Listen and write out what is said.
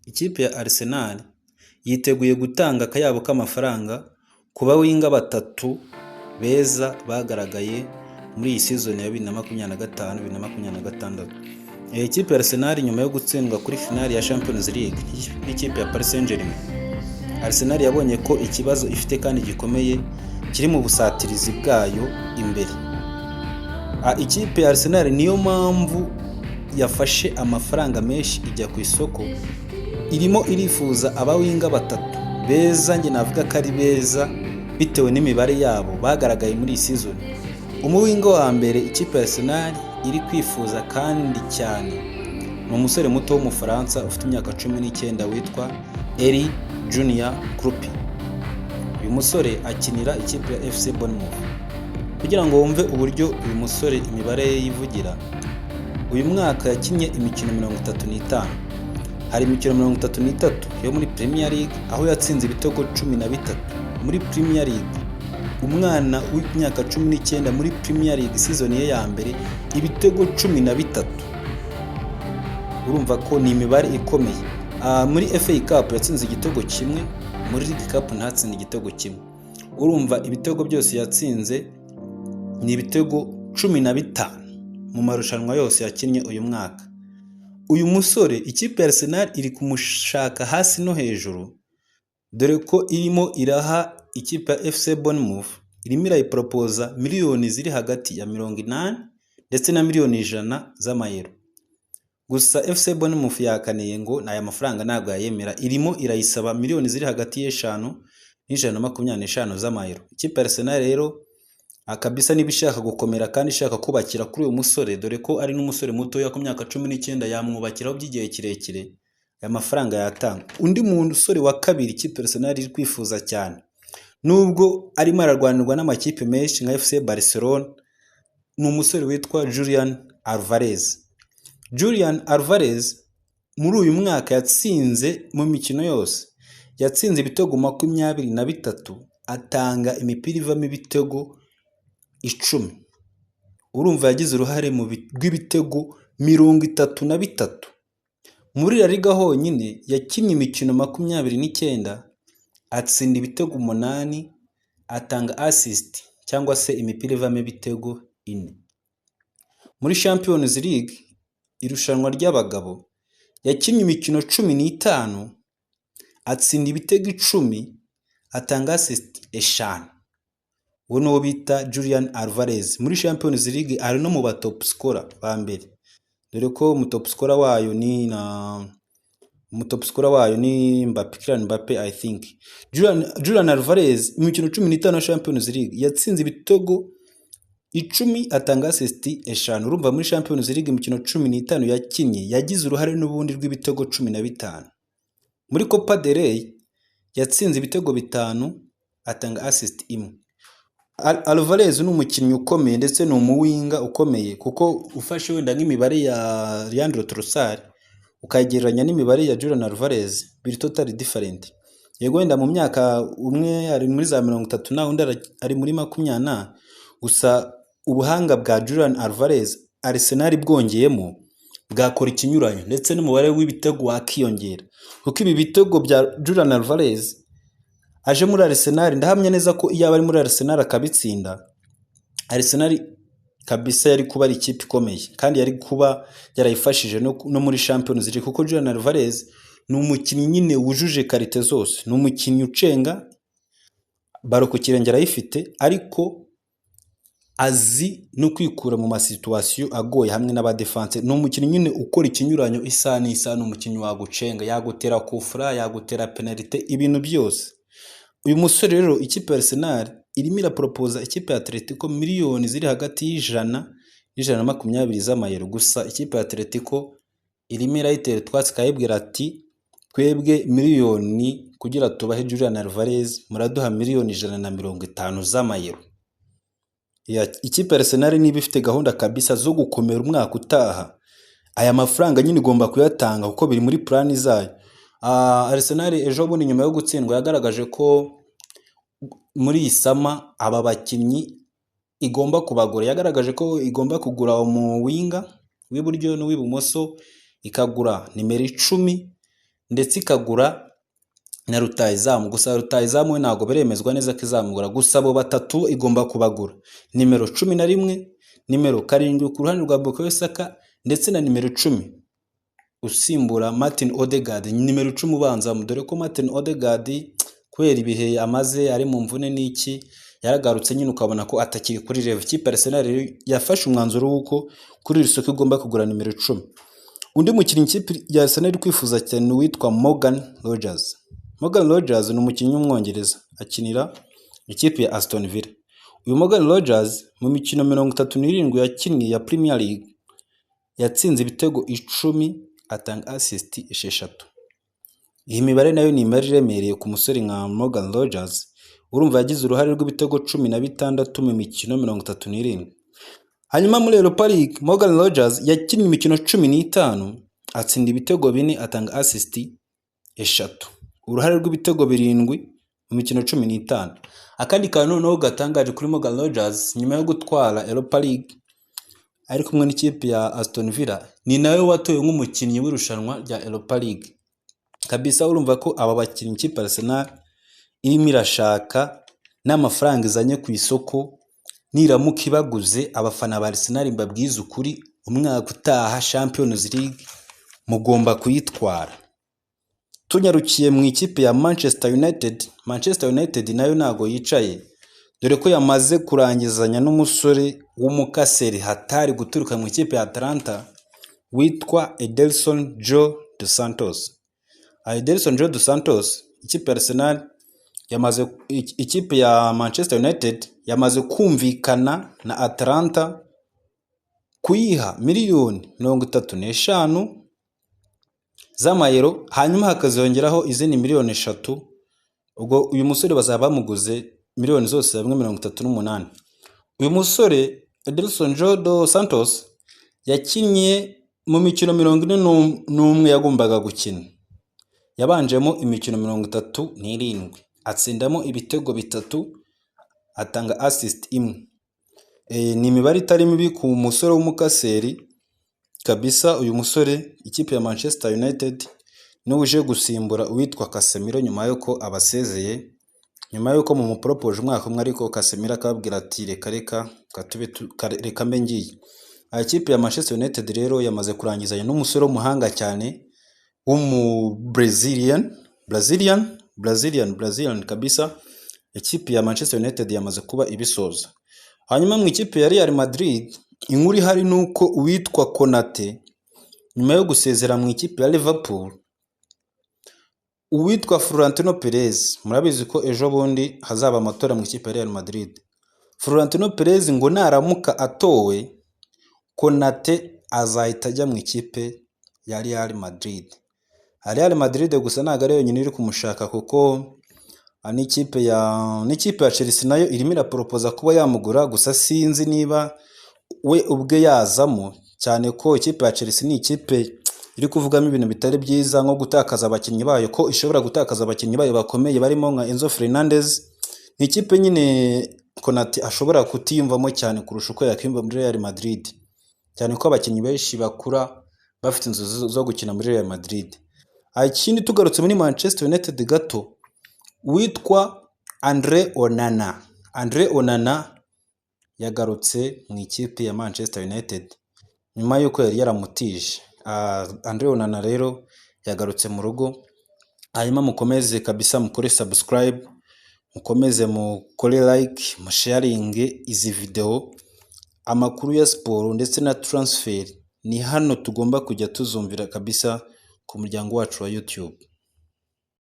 Ikipe ya Arsenal yiteguye gutanga akayabo k'amafaranga ku ba winger batatu beza bagaragaye muri iyi season ya 2025 2026. Iyi kipe ya Arsenal, nyuma yo gutsindwa kuri finali ya Champions League n'ikipe ya Paris Saint-Germain, Arsenal yabonye ko ikibazo ifite kandi gikomeye kiri mu busatirizi bwayo imbere. Ikipe ya Arsenal niyo mpamvu yafashe amafaranga menshi ijya ku isoko, irimo irifuza aba winger batatu beza. Njye navuga ko ari beza bitewe n'imibare yabo bagaragaye muri iyi season. Umu winger wa mbere ikipe ya Arsenal iri kwifuza kandi cyane ni umusore muto w'Umufaransa ufite imyaka 19 witwa Eli Junior Kroupi. Uyu musore akinira ikipe ya FC Bournemouth. Kugira ngo wumve uburyo uyu musore imibare ye yivugira, uyu mwaka yakinnye imikino 35. Hari imikino 33 yo muri Premier League, aho yatsinze ibitego 13 muri Premier League. Umwana w'imyaka 19 muri Premier League, season ye ya mbere, ibitego 13, urumva ko ni imibare ikomeye. Muri FA Cup yatsinze igitego kimwe, muri League Cup ntatsinze igitego kimwe. Urumva ibitego byose yatsinze ni ibitego 15 mu marushanwa yose yakinnye uyu mwaka. Uyu musore ikipe ya Arsenal iri kumushaka hasi no hejuru, dore ko irimo iraha ikipe ya FC Bournemouth, irimo irayiporopoza miliyoni ziri hagati ya 80 ndetse na miliyoni 100 z'amayero. Gusa FC Bournemouth yakaniye ngo aya mafaranga ntabwo yayemera, irimo irayisaba miliyoni ziri hagati y'eshanu n'125 z'amayero. Ikipe ya Arsenal rero kabisa niba ishaka gukomera kandi ishaka kubakira kuri uyu musore, dore ko ari n'umusore mutoya ku myaka 19, yamwubakiraho by'igihe kirekire, aya mafaranga yatanga. Undi musore wa kabiri ikipe Arsenal iri kwifuza cyane, nubwo arimo ararwanirwa n'amakipe menshi nka FC Barcelona, ni umusore witwa Julian Alvarez. Julian Alvarez muri uyu mwaka yatsinze mu mikino yose, yatsinze ibitego 23, atanga imipira ivamo ibitego 10. Urumva yagize uruhare mu rw'ibitego 33. Muri La Liga honyine yakinnye imikino 29, atsinda ibitego umunani, atanga assist cyangwa se imipira ivamo ibitego ine. Muri Champions League, irushanwa ry'abagabo, yakinnye imikino 15, atsinda ibitego 10, atanga assist eshanu. Uwo ni uwo bita Julian Alvarez. Muri Champions League ari no mu ba top scorer ba mbere, dore ko umu top scorer wayo ni na umu top scorer wayo ni Mbappe, Kylian Mbappe, I think. Julian Alvarez mu mikino 15 ya Champions League yatsinze ibitego 10, atanga assist eshanu. Urumva muri Champions League imikino 15 yakinnye, yagize uruhare n'ubundi rw'ibitego 15. Muri Copa del Rey yatsinze ibitego bitanu, atanga assist imwe. Alvarez ni umukinnyi ukomeye ndetse ni umu winger ukomeye, kuko ufashe wenda nk'imibare ya Leandro Trossard ukayigereranya n'imibare ya Julian Alvarez, biri totally different. Yego wenda mu myaka umwe ari muri za 30 na undi ari muri makumyabiri na, gusa ubuhanga bwa Julian Alvarez Arsenal bwongeyemo bwakora ikinyuranyo, ndetse n'umubare w'ibitego wakiyongera, kuko ibi bitego bya Julian Alvarez aje muri Arsenal, ndahamya neza ko iyo aba ari muri Arsenal akabitsinda, Arsenal kabisa yari kuba ari ikipe ikomeye kandi yari kuba yarayifashije no muri Champions League, kuko Julian Alvarez ni umukinnyi nyine wujuje qualité zose. Ni umukinnyi ucenga, ballon ku kirenge arayifite, ariko azi no kwikura mu ma situation agoye hamwe n'abadefanse. Ni umukinnyi nyine ukora ikinyuranyo isaha n'isaha. Ni umukinnyi wagucenga, yagutera kufura, yagutera penalite, ibintu byose. Uyu musore rero ikipe ya Arsenal irimo iraporopoza ikipe ya Atletico miliyoni ziri hagati y'100 n'120 z'amayero. Gusa ikipe ya Atletico irimo irayitera utwatsi, ikayibwira ati: "Twebwe miliyoni kugira tubahe Julian Alvarez, muraduha miliyoni 150 z'amayero." Ikipe ya Arsenal niba ifite gahunda kabisa zo gukomera umwaka utaha, aya mafaranga nyine igomba kuyatanga kuko biri muri plan zayo. Arsenal ejo bundi nyuma yo gutsindwa yagaragaje ko muri iyi summer aba bakinnyi igomba kubagura. Yagaragaje ko igomba kugura umu winger w'iburyo n'uw'ibumoso, ikagura nimero 10. ndetse ikagura na rutahizamu. Gusa rutahizamu we ntabwo biremezwa neza ko izamugura, gusa abo batatu igomba kubagura: nimero 11, nimero 7 ku ruhande rwa Bukayo Saka, ndetse na nimero 10 usimbura Martin Odegaard, nimero 10 ubanzamo, dore ko Martin Odegaard kubera ibihe amaze ari mu mvune n'iki, yaragarutse nyine ukabona ko atakiri kuri level. Ikipe Arsenal rero yafashe umwanzuro w'uko kuri iri soko igomba kugura nimero 10. Undi mukinnyi ikipe ya Arsenal iri kwifuza cyane ni uwitwa Morgan Rogers. Morgan Rogers ni umukinnyi w'Umwongereza, akinira ikipe ya Aston Villa. Uyu Morgan Rogers mu mikino 37 yakinnye ya Premier League yatsinze ibitego 10, atanga assist 6. Iyi mibare nayo ni imibare iremereye ku musore nka Morgan Rogers. Urumva yagize uruhare rw'ibitego 16 mu mikino 37. Hanyuma muri Europa League, Morgan Rogers yakinnye imikino 15, atsinda ibitego 4, atanga assist 3. Uruhare rw'ibitego 7 mu mikino 15. Akandi kantu noneho gatangaje kuri Morgan Rogers, nyuma yo gutwara Europa League ari kumwe n'ikipe ya Aston Villa, ni nawe watowe nk'umukinnyi w'irushanwa rya Europa League. Kabisa urumva ko aba bakinnyi ikipe Arsenal irimo irashaka n'amafaranga izanye ku isoko, niramuka ibaguze, abafana ba Arsenal mbabwize ukuri, umwaka utaha Champions League mugomba kuyitwara. Tunyarukiye mu ikipe ya Manchester United, Manchester United nayo ntago yicaye, dore ko yamaze kurangizanya n'umusore w'umukaseri hatari guturuka mu ikipe ya Atalanta witwa Ederson Joao dos Santos. Ederson Joao dos Santos, ikipe ya Arsenal yamaze, ikipe ya Manchester United yamaze kumvikana na Atalanta kuyiha miliyoni 35 z'amayero, hanyuma hakazongeraho izindi miliyoni 3. Ubwo uyu musore bazaba bamuguze miliyoni zose hamwe 38. Uyu musore Ederson Joao dos Santos yakinnye mu mikino 41 yagombaga gukina, yabanjemo imikino 37, atsindamo ibitego 3, atanga assist 1. Ni imibare itari mibi ku musore w'umukaseri kabisa. Uyu musore ikipe ya Manchester United niwe uje gusimbura uwitwa Casemiro nyuma y'uko abasezeye, nyuma y'uko mumuporopoje umwaka umwe, ariko Casemiro akababwira ati: "Reka reka, reka mbe ngiye." Ikipe ya Manchester United rero yamaze kurangizanya n'umusore w'umuhanga cyane w'umu Brazilian, Brazilian, Brazilian, Brazilian kabisa. Ikipe ya Manchester United yamaze kuba ibisoza. Hanyuma mu ikipe ya Real Madrid, inkuru ihari ni uko uwitwa Konate, nyuma yo gusezera mu ikipe ya Liverpool, uwitwa Florentino Perez, murabizi ko ejo bundi hazaba amatora mu ikipe ya Real Madrid. Florentino Perez ngo naramuka atowe, Konate azahita ajya mu ikipe ya Real Madrid. Real Madrid gusa ntabwo ari yonyine iri kumushaka, kuko n'ikipe ya Chelsea nayo irimo iraporopoza kuba yamugura. Gusa sinzi niba we ubwe yazamo, cyane ko ikipe ya Chelsea ni ikipe iri kuvugamo ibintu bitari byiza, nko gutakaza abakinnyi bayo, ko ishobora gutakaza abakinnyi bayo bakomeye barimo nka Enzo Fernandez. Ni ikipe nyine Konate ashobora kutiyumvamo cyane kurusha uko yakwiyumva muri Real Madrid, cyane ko abakinnyi benshi bakura bafite inzozi zo gukina muri Real Madrid. Ikindi, tugarutse muri Manchester United gato, witwa Andre Onana, Andre Onana yagarutse mu ikipe ya Manchester United nyuma y'uko yari yaramutije. Andre Onana rero yagarutse mu rugo. Hanyuma mukomeze kabisa mukore subscribe, mukomeze mukore like, musharinge izi video. Amakuru ya siporo ndetse na transfer ni hano tugomba kujya tuzumvira kabisa ku muryango wacu wa YouTube.